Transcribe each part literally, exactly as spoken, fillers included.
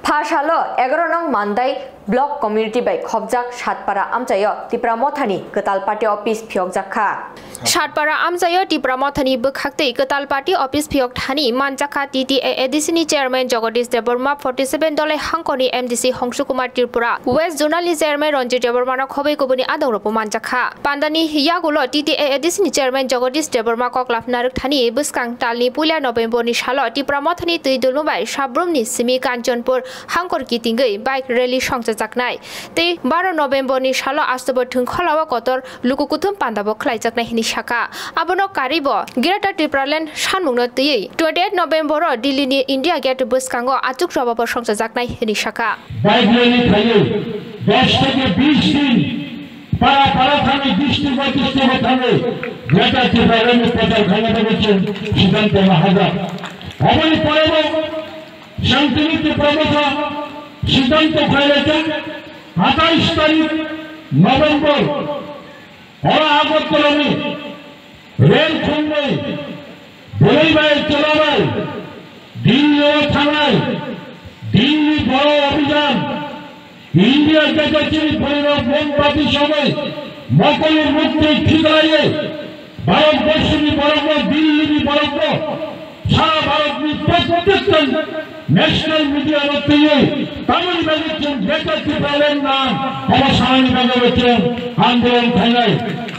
Ha salo egaroh nong Mandai Block Community bai khobjak Satpara amchaio Tipra Mothani kwtal party office phiyokjak kha. Satpara amchaio Tipra Mothani bwkhaktwi kwtal party office phiyok thani manjakha T T A A D C ni chairman Jagadish Debbarma, forty seven Dolai hangkorni M D C Hongshu Kumar Tripura, West Zonal ni chairman Ranjit Debbarma no khobwi kubuni adongrokbo manjakha. Pandani yagulo T T A A D C ni chairman Jagadish Debbarma koklap narwk thani bwskang talni puila November ni salo Tipra Mothani twi dulum bai Sabrum ni simi Kanchanpur hangkor kitingwi bike rally songchajaknai tei baro November ni salo October thwngkholao kotor luku kuthum pandabo khlaijaknai hwnwi sakha. Abono karwibo Greater Tipraland sanmungno twiwi twenty eight November o Delhi ni India Gate bwskango achuk jobabo songchajaknai hwnwi sakha. Bike rally khaiwi dos theke bish din para para thangwi, district by district o thangwi Greater Tipraland ni prochar khaina bagwi chwng siddhanto lahajak. Aboni porebo Shanti Tipra Motha siddhanto khailaichak, atais tarik November, oro Agartala ni rel khungwi bwrwi bai chwla bai Delhi o thangnai Delhi Boro Abhijan, India Gate o chini phorirok mombati sogwi mokol mukti khiklaiwi Bharat borshoni borokno, Delhi ni borokno, sara Bharat ni prottekta national media no twiwi tamoni bagwi chwng Greater Tipraland nang obo sanani bagwi chwng andolon khainai.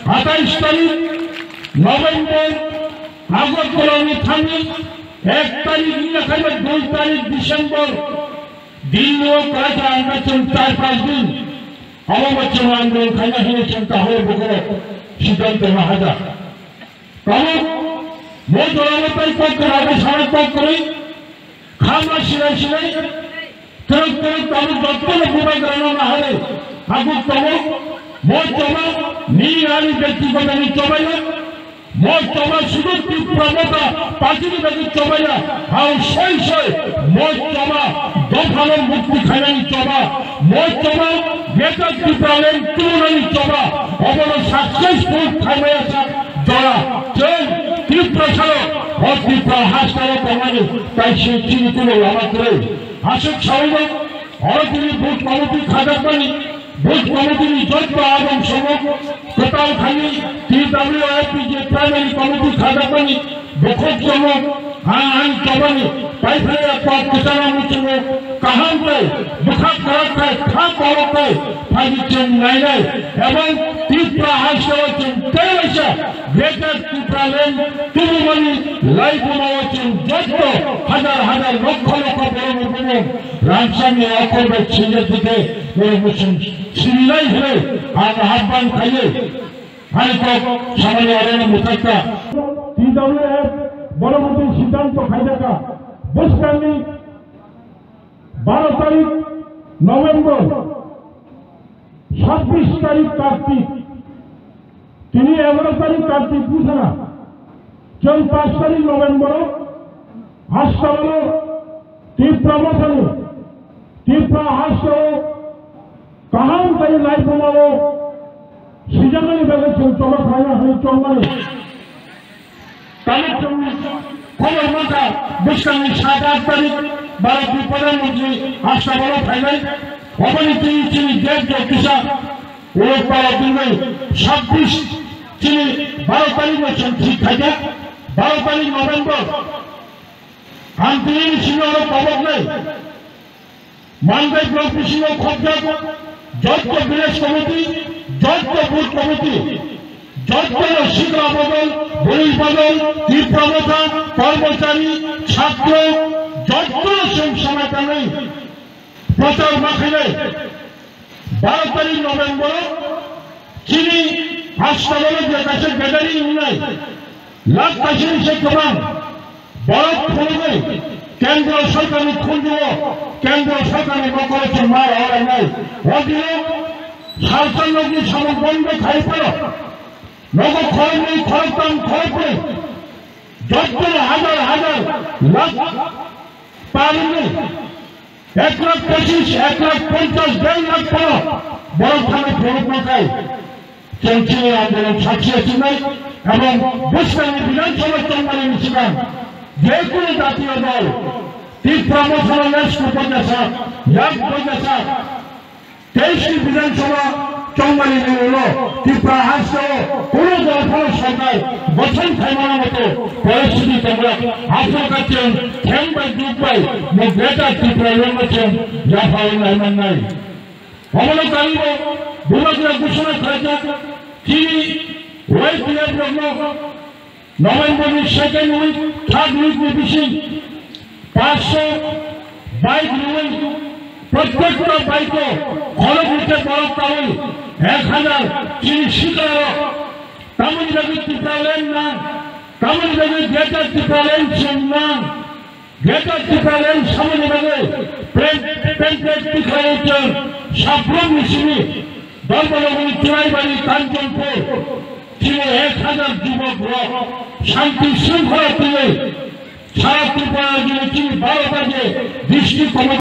Atais tarik November Agartala ni thani ek tarik ni khaima dui tarik December Delhi o kwlai kha ang chwng char panch din. Omo bo chwng andolon khaina hwnwi chwng tahor bukhuk siddhanto lahajak. Tabuk bo jora bo tai kok kwrwi, abo sana kok kwrwi, khamma sinai sinai, twrwk twrwk tabuk jotto no bubagrano naharwi. Tabuk tabuk bo choba nini ani byaktigotoni choba ya. Mo choba sudu Tipra Motha party ni bagwi choba ya, ang soi soi mo choba dophano mukti khainani choba, mo choba Greater Tipraland tubunani choba, obono successful khaimaya sa jora. Chwng Tiprasano, o Tipra hasteo tongmani, tai se chini kuno lama kwrwi. Aswk sawi no, oro tini booth committee khajakmani, Booth committee ni joto adong somo kwtal khaini T W F P je primary committee khajakmani bukhuk somo ha ang chobani paiphaia kok kwchana muchungo kaham kai bwkhak kwrak kai kha kolok kai phaidi chwng nainai ebong Tipra hasteo chwng teilaisa Greater Tipraland tubumani laibumao chwng joto hajar hajar lokho lokho borok ni bumung Ramsarni akhor bai swijak dike borok muchung sirinai hwnwi ang ahban khaio. Hai kok samani aroni mwthakta. T W F borok muchung siddhanto khaijaka. Bwskangni baro tarik November, sabbish tarik Kartik, tini egaroh tarik Kartik bwsana, chwng paanch tarik November o hasteo Tipra Mothani, Tipra hasteo kaham khe laibumao sijaknani bagwi chwng choba khlaina hwnwi chongmani. Tamuk chwng khobor mankha, bwskangni sat aat tarik Bharatni Pradhan Mantri hasteo phainai. Oboni twi chini deb jotisa ulok pala twngnai sabbish chini baro tarik no chwng thik khaijak, baro tarik November. Ang tini simi oro koboknai. Mandai block bisingo khobjak jotto village committee, jotto booth committee, jotto no sikla bodol, bwrwi bodol, Tipra Motha, kormochari, chhatro, jotto no chwng samai tangwi prochar ma khainai. Baro tarik November o chini hasteo je kaisa gathering wngnai, lakh kaisa ni se kwbang borok phunugwi Kendra Sorkarni khunjugo, Kendra Sorkarni nokolo chwng ma rohorlainai. O dino salsa nokni samung bondo khai phano nogo khoroknwi, khoroktham, khorokbrwi jotto hajar hajar lakh parni Ek lakh pochish, ek lakh ponchash, der lakh pono borok thani phunukma khai chwng chini andolon sakchi achuknai ebong bwskangni Bidhan Sabha tongmani ni swkang je kunu jatiyo dol T Tipra Motha no last ko pointish, yak pointish, teis ni Bidhan Sabha chongmani ni ulo Tipra haste o kunu dol phano sorkar gothon khaimani moto poristhiti tongo. Aswk khe chwng theng bai duk bai mo Greater Tipraland no chwng yapha wng lai mannai. Omono karibo bubagra gusuna khlaijak chini Y P F rokno November ni second week, third week ni bising panchsho bike riwi, prottekta bike o khorok rite borok tawi ek hazar chini sikla rok tamoni bagwi Tipraland nang, tamoni bagwi Greater Tipraland chwng nang. Greater Tipraland samani bagwi plen-, pamphlet tikhlaiwi chwng sabrumni simi Dharmalogoni Churaibari Kanchanpur chini ek hazar jubok rok shanti shringkhola twiwi sara Tripura rajyoni chini baro ta je district committee